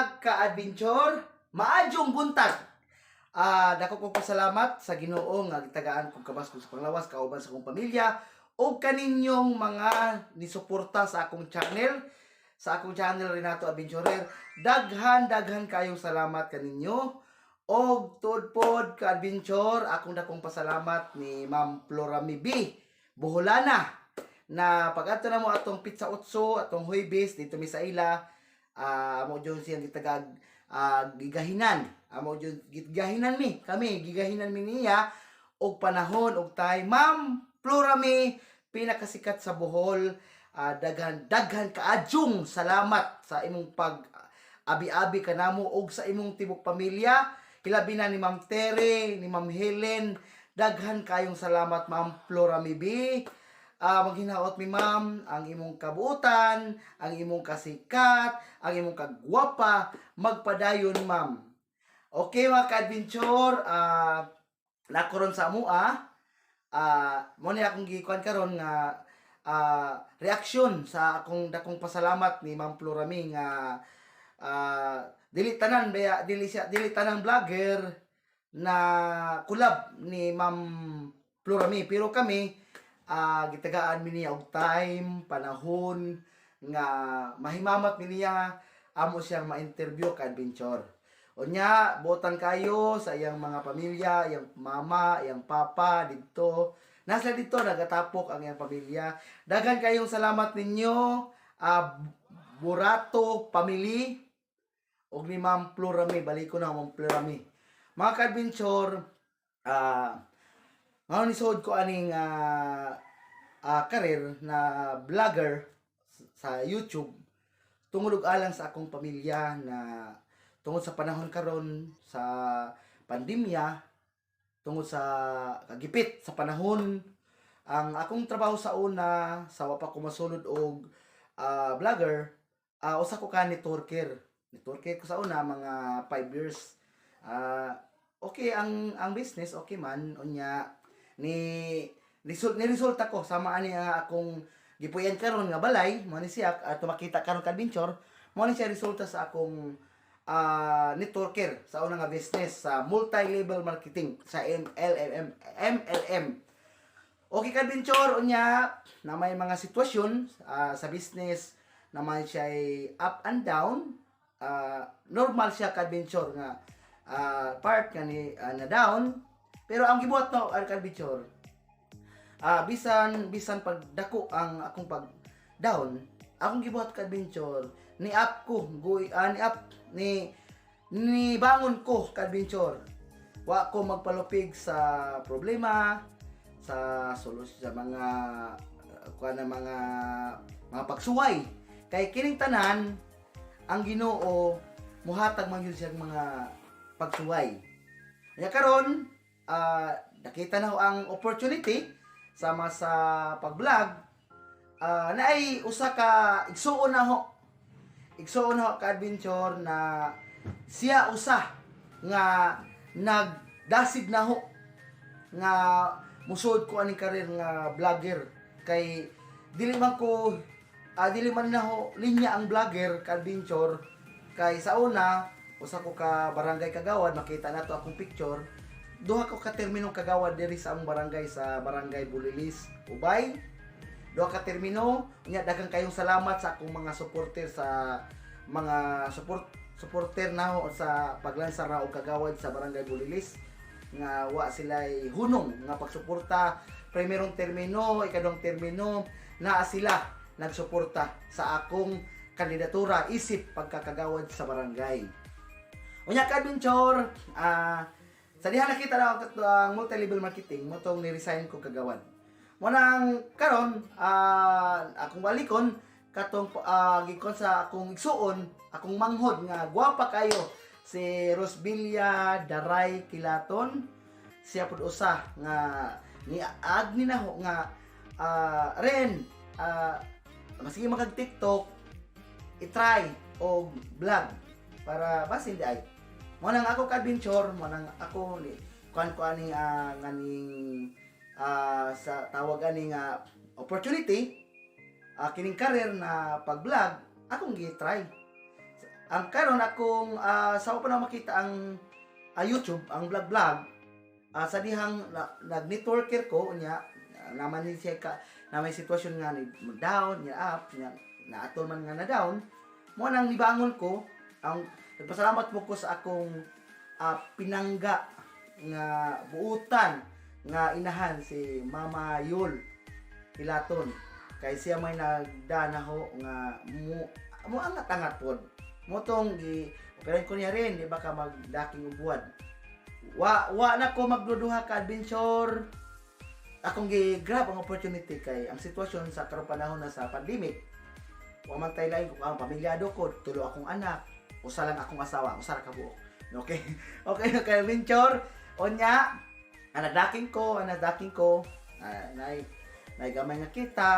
Buntag, ka-adventure, maayong buntag. Dako ko pasalamat sa Ginoo nga gitagaan kog kabaskog sa panglawas kauban sa akong pamilya ug kaninyong mga nisuporta sa akong channel Renato Adventurer. Daghan daghan kayong salamat kaninyo. Og tuod pod, ka-adventure, akong dakong pasalamat ni Ma'am Florami B. Boholana na pag-adto na mo atong Petsa 8, atong Huwebes dito mi sa ila, amo jud siyang gitagag gigahinan. Amo jud gigahinan mi, kami gigahinan mi niya og panahon og time. Ma'am Florami, pinakasikat sa Bohol, daghan daghan kaadyong salamat sa imong pag abi-abi kanamo og sa imong tibok pamilya, hilabi na ni Ma'am Tere, ni Ma'am Helen. Daghan kayong salamat, Ma'am Florami B. Maghinaot mi, ma'am, ang imong kabuutan, ang imong kasikat, ang imong kagwapa, magpadayon, ma'am. Okay, mga ka-adventure, nakoron sa amua, mo ni akong gikuan karon nga reaksyon sa akong dakong pasalamat ni Ma'am Florami nga dili tanan baya, dili siya, dili tanan vlogger na collab ni Ma'am Florami, pero kami gitagaan mi niya og time, panahon nga mahimamat mi niya, amo siyang ma-interview, ka-adventure. Unya, buotan kayo sa iyang mga pamilya, iyang mama, iyang papa didto. Nasa dito nagatapok ang iyang pamilya. Daghan kayong salamat ninyo, Burato family og ni Ma'am Florami, balik ko na Ma'am Florami. Mga ka-adventure, ngayon isuod ko aning career na vlogger sa YouTube tungod og alang sa akong pamilya na tungod sa panahon karon sa pandemya, tungod sa kagipit sa panahon. Ang akong trabaho sa una, sa wa pa ko masulod og vlogger, usa ko ka networker. Networker ko sa una mga 5 years. Okay ang business, okay man. Unya ni result ni resulta ko sama ani nga akong gipuy-an karon nga balay. Mo ni siya ato makita karon, ka-adventure. Mo ni siya resulta sa akong networker sa una nga business sa multi-level marketing, sa MLM MLM. Okay, ka-adventure, unya na may mga sitwasyon sa business naman siya ay up and down. Normal siya, ka-adventure, nga part nga ni na down, pero ang gibuhat no, ka-adventure, bisan bisan pagdako ang akong pag down, akong gibuhat, ka-adventure, ni up ko guy, ni up ni ni bangon ko, ka-adventure. Wa ko magpalupig sa problema, sa solusyon, sa mga kuan na mga pagsuway, kay kining tanan ang Ginoo muhatag man yun siyang mga pagsuway. Kaya karon nakita na ho ang opportunity sama sa pag-vlog, na ay usa ka igsuon na ho, ka-adventure, na siya usa nga nagdasig na ho nga musod ko aning career nga vlogger, kay dili man ko dili man na ho linya ang vlogger, ka-adventure. Kay sa una, usa ko ka barangay kagawad. Makita nato akong picture, duha ko ka terminong kagawad diri sa among barangay, sa Barangay Bulilis, Ubay. Duha ka termino. Nya daghang kayong salamat sa akong mga supporter, sa mga supporter na ho sa paglansar na og kagawad sa Barangay Bulilis, nga wa sila hunong nga pagsuporta. Primerong termino, ikaduhang termino, naa sila nagsuporta sa akong kandidatura isip pagkakagawad sa barangay. Unya, ka-adventure, sa diha nakita na ang multi-level marketing mo tong ni-resign ko kagawad. Mo nang karon akong balikon katong gikon sa akong igsuon, akong manghod nga gwapa kayo, si Rosbilla Daray Kilaton. Siya pud usa nga ni agni na ho nga ren masige makag TikTok, i-try og vlog para basin di ay. Mo nang ako, ka-adventure, mo nang ako ni kuan ko aning nganing sa tawag ani nga opportunity, kining career na pag-vlog akong gi-try. Ang karon akong sa pa na makita ang YouTube, ang vlog vlog, sa dihang na, nag-networker ko unya naman ni siya ka na may sitwasyon nga ni down niya, up niya, naatol man nga na down. Mo nang nibangon ko ang nagpasalamat mo ko sa akong pinangga nga buutan nga inahan, si Mama Yul Hilaton, kay siya may nagdanaho nga mo mo angat-angat pod mo tong gi pero ko niya rin, di ba, ka magdaking og buwan wa wa na ko magduduha ka, adventure. Akong gi-grab ang opportunity kay ang sitwasyon sa karong panahon na sa pandemic, wa man tay lain ko, ang pamilyado ko, tulo akong anak, usa lang akong asawa, usa ra ka buok. Okay, adventure. Unya ang nagdaking ko, nay nay gamay nga kita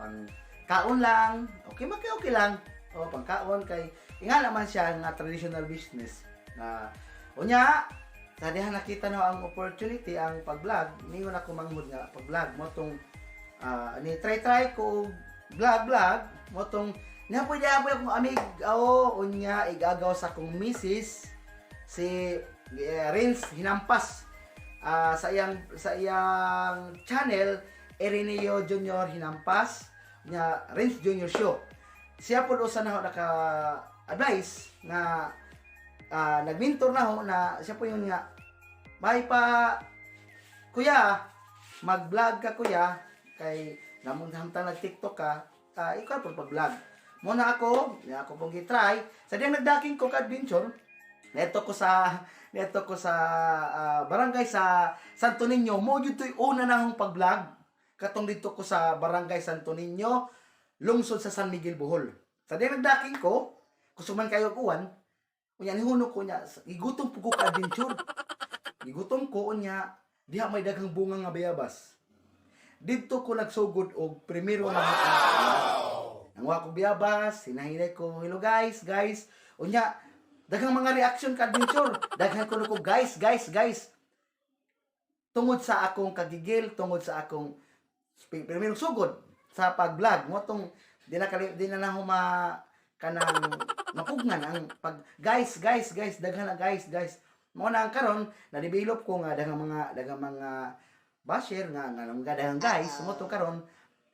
pang kaon lang, okay man kay okay lang o pang kaon kay inga naman siya nga traditional business na. Unya sa diha nakita na ang opportunity, ang pag-vlog. Ningon ako manghud nga pag-vlog mo tong ni try try ko og vlog vlog mo tong niya pwede ako akong amig aw. Unya igagaw sa akong misis, si Renz Hinampas, sa iyang channel, Ireneo Junior Hinampas nya Renz Junior Show. Siya pod usa na naka advice nga nagmentor na ho na siya po yung nga may pa, "Kuya, mag-vlog ka, kuya, kay namong hamtang nag-TikTok ka, ikaw po pag-vlog mo na." Ako niya ako pong gi-try sa diyang nagdaking ko ka, adventure. Neto ko sa barangay sa Santo Niño. Mo jud to'y una na akong pag-vlog katong dito ko sa barangay Santo Niño, lungsod sa San Miguel, Bohol. Sa diyang nagdaking ko, kusuman kayo og uwan. Unya nihunong ko niya, gigutom po ko ka, adventure. Gigutom ko. Unya diha may daghang bunga nga bayabas. Didto ko nagsugod og primero na. Wow! Nanguha ko bayabas, hinahinay ko, "Hello guys, guys." Unya daghang mga reaction ka, adventure. Daghan ko ko guys, guys, guys. Tungod sa akong kagigil, tungod sa akong primerong sugod sa pag-vlog, mo tong di na na ma kanang mapugnan ang pag guys, guys, guys, daghan na guys, guys. Mo na ang karon na-develop ko nga daghang mga basher nga nga nga daghang guys. Mo to karon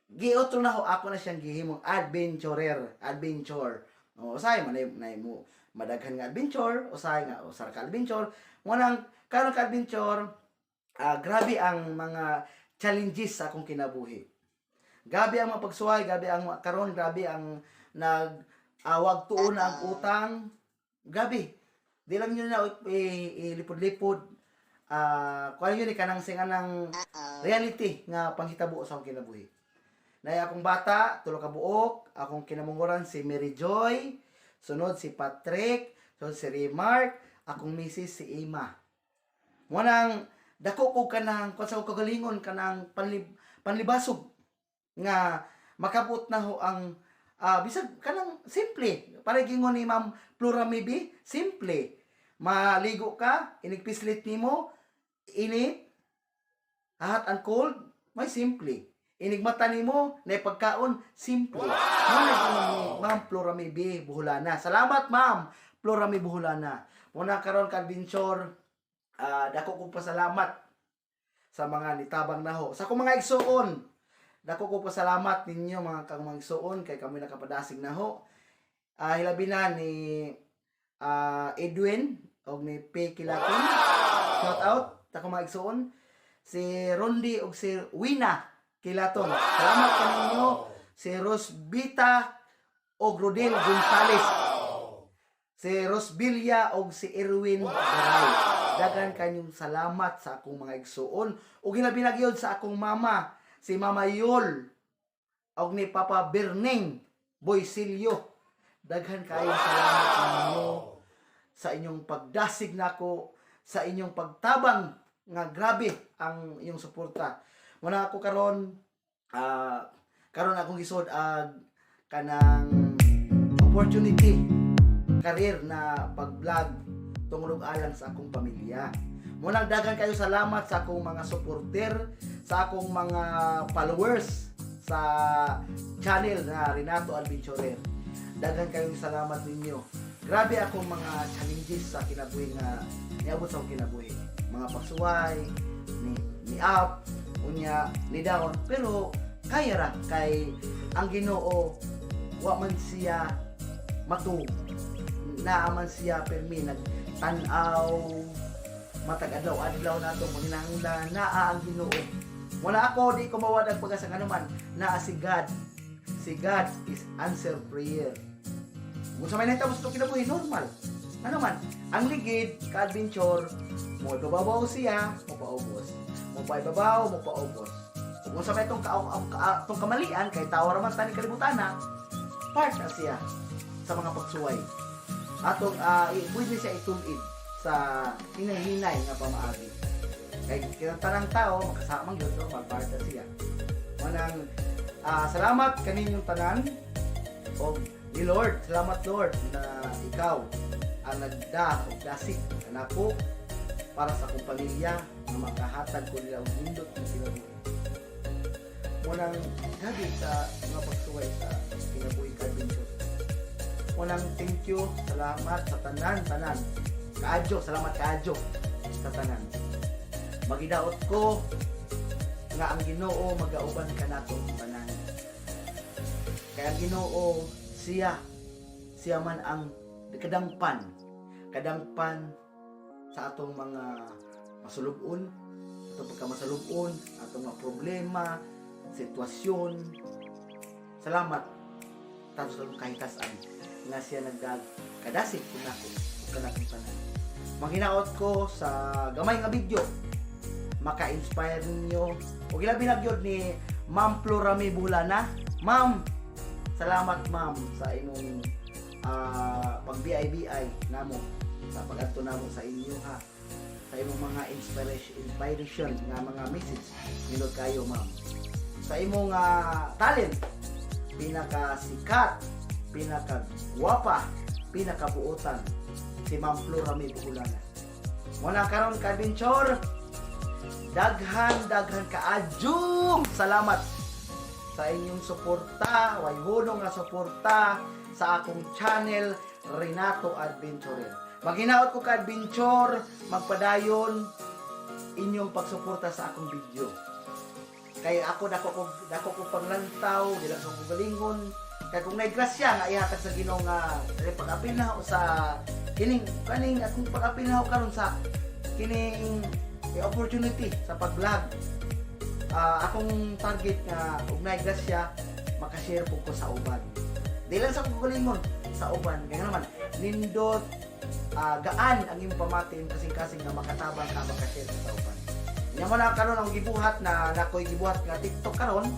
giotro na ho ako na siyang gihimong adventurer, adventure. O usahay man na mo madaghan nga adventure, usahay nga usa ka adventure. Mo nang karon ka, adventure, grabe ang mga challenges sa akong kinabuhi. Grabe ang mga pagsuway, grabe ang karon, grabe ang nag awag tuon na ang utang. Grabe. Di lang yun na ilipod-lipod. Kuan yun eh, kanang singa ng reality nga panghitabo sa akong kinabuhi. Nay akong bata, tulo ka buok, akong kinamunggoran si Mary Joy, sunod si Patrick, sunod si Remark, akong misis si Emma. Mo nang dako ko kanang kung sa kagalingon kanang panlibasog nga makabot na ho ang bisag kanang simple. Para gingon ni Ma'am Flora Maybe, simple. Maligo ka, inigpislit nimo, init, hot and cold, may simple. Inig mata nimo, na pagkaon, simple. Wow! Ni Ma'am Flora Maybe Buholana. Salamat, Ma'am Flora May Buholana. Muna karon ka, adventure, dako kong pasalamat sa mga nitabang naho. Sa akong mga igsuon, dako ko pasalamat ninyo mga kang mga igsuon kay kami nakapadasig naho. Hilabi na ni Edwin og ni P. Kilaton. Shout out ta akong mga igsuon. Si Rondi og si Wina Kilaton. Salamat kaninyo. Si Rosbita og Rodel Gonzales. Si Rosbilla og si Erwin Garay. Daghan kanyong salamat sa akong mga igsuon. Ug hilabi na gyud sa akong mama, si Mama Yol og ni Papa Berning Boysilio. Daghan kayong salamat ninyo sa inyong pagdasig nako, sa inyong pagtabang nga grabe ang inyong suporta. Muna ako karon karon akong gisod ag kanang opportunity career na pag-vlog tungod alang sa akong pamilya. Munang daghan kayo salamat sa akong mga supporter, sa akong mga followers sa channel na Renato Adventurer. Daghan kayong salamat ninyo. Grabe akong mga challenges sa kinabuhi nga niabot sa akong kinabuhi. Mga pagsuway, ni up, unya ni down, pero kaya ra kay ang Ginoo wa man siya matu, naa man siya permi nagtan-aw matag adlaw-adlaw nato panginahanglan, naa ang Ginoo. Wala ako, di ko mawad ang pag-asa anuman naa si God. Si God is answer prayer. Kung sa may nahitabo sa itong kinabuhi, normal. Ano man, ang ligid, ka-adventure, mo ibabaw siya, mo paubos. Mo paibabaw, mo paubos. Kung sa may itong, itong kamalian, kay tao raman tani kalibutan na, part na siya sa mga pagsuway. Atong, pwede siya itulid sa hinay-hinay nga pamaagi. Kay kinang tanang tao, makasamang yun, no, part na siya. Manang, salamat kaninyong tanan, o ni Lord, salamat Lord na ikaw ang nagda og dasig kanako para sa akong pamilya nga makahatag ko nila og nindot ng kinabuhi. Munang gabi sa mga pagsuway sa kinabuhi, ka-adventure. Munang thank you, salamat sa tanan, tanan. Kaadyo, salamat kaadyo sa tanan. Magidaot ko nga ang Ginoo magauban kanato tanan. Kaya ang Ginoo siya siya man ang kadangpan kadangpan sa atong mga masulub-on, atong pagkamasalub-on, atong mga problema, sitwasyon. Salamat tato sa atong kahitasan nga siya nagdag kadasig kun nako ug kanakong tanan. Manghinaot ko sa gamay nga video maka-inspire ninyo ug ilabi na gyud ni Ma'am Florami Bulana. Ma'am, salamat ma'am sa imong pag BIBI namo sa pag-adto namo sa inyo ha, sa imong mga inspiration inspiration nga mga message. Nindot kayo, ma'am, sa imong talent, pinakasikat, pinakagwapa, pinakabuotan, si Ma'am Florami Bulana. Muna karon, ka-adventure, daghan daghan kaadyong salamat sa inyong suporta, way hunong nga suporta sa akong channel, Renato Adventurer. Maghinaot ko, ka-adventure, magpadayon inyong pagsuporta sa akong video. Kay ako dako ko panglantaw, dili sa akong galingon. Kay kung naay grasya nga ihatag sa Ginoo nga dili pag-apil na ako sa kining kaning akong pag-apil na ako karon sa kining opportunity sa pag-vlog. Akong target nga ug naay grasya makashare po ko sa uban. Di lang sa akong kaugalingon, sa uban. Kaya naman, nindot gaan ang imong pamati imong kasing-kasing nga makatabang ka, makashare ka sa uban. Nya mo na karon ang gibuhat na nakoy gibuhat nga TikTok karon.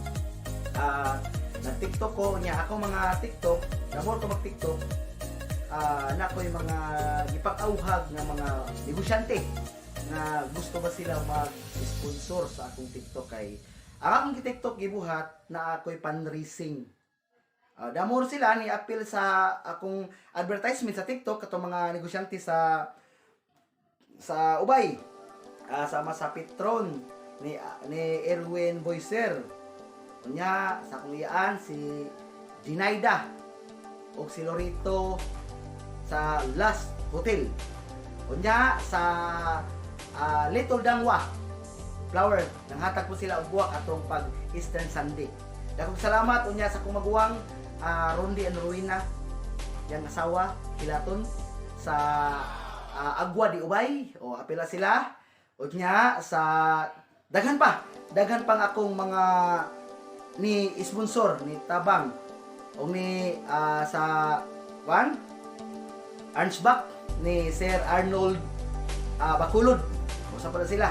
Nag TikTok ko nya ako mga TikTok, namor ko mag TikTok. Nakoy mga gipang-auhag nga mga negosyante nga gusto ba sila mag-sponsor sa akong TikTok, kay ang akong TikTok gibuhat na ako'y fundraising. Damor sila ni appeal sa akong advertisement sa TikTok katong mga negosyante sa Ubay. Sama sa Petron ni Erwin Boyser. Unya sa akong iyaan si Ginaida ug si Lorito sa Last Hotel. Unya sa Little Dangwa Flower, nanghatag po sila og buwak atong pag Eastern Sunday. Dakong salamat unya sa akong maguwang, Rondi and Rowena, yang asawa Hilaton sa Agua di Ubay o apila sila. Unya sa daghan pa, daghan pang akong mga ni sponsor ni Tabang o ni sa one Arnsbach ni Sir Arnold Bakulod, usa pa na sila,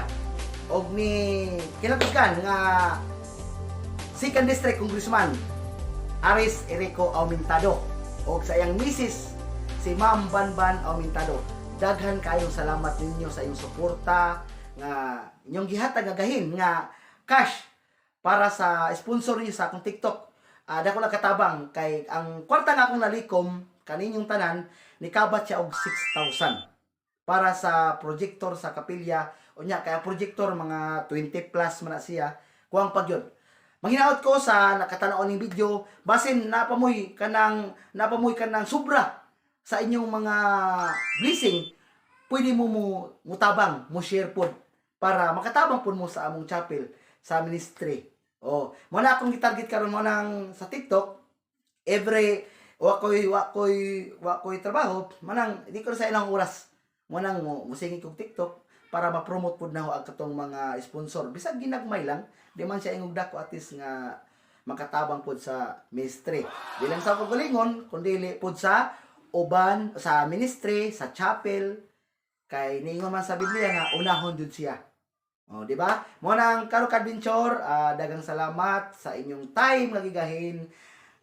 og ni kinabuskan nga Second District Congressman Aris Erico Aumentado og sa iyang misis, si Ma'am Banban Aumentado. Daghan kayong salamat ninyo sa inyong suporta nga inyong gihatag nga gahin nga cash para sa sponsor niyo sa akong TikTok. Dako lang katabang kay ang kwarta nga akong nalikom kaninyong tanan nikabat siya og 6,000 para sa projector sa kapilya. Unya kaya projector mga 20 plus man na siya kuang pag yun. Manghinaot ko sa nakatanaw ning video, basin napamoy kanang sobra sa inyong mga blessing, pwede mo mo mutabang, mo share pod para makatabang pod mo sa among chapel, sa ministry. Oh, mo na akong gitarget karon mo nang sa TikTok every wa koy trabaho manang di ko na sa ilang oras mo nang mo musingit kog TikTok para ma-promote pud nako ang katong mga sponsor, bisag ginagmay lang, di man siya ingog dako, at least nga makatabang pud sa ministry, di lang sa kagalingon kundi pud sa uban, sa ministry, sa chapel, kay niingon man sa Biblia nga unahon jud siya. Oh, di ba? Mo nang karon, ka-adventure, daghang salamat sa inyong time nga gigahin.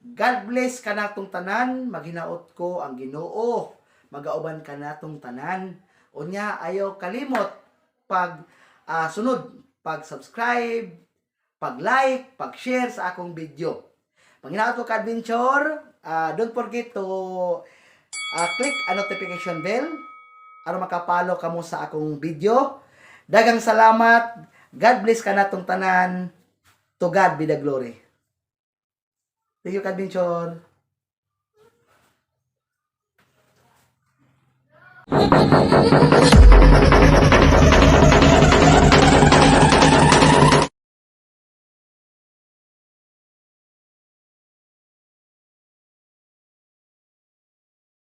God bless kanatong tanan, maghinaot ko ang Ginoo magauban kanatong tanan. Unya ayo kalimot pag sunod, pag subscribe, pag like, pag share sa akong video. Panghinaot ko, ka-adventure, don't forget to click ang notification bell aron makapalo kamo sa akong video. Daghang salamat. God bless kanatong tanan. To God be the glory. Thank you, ka-adventure.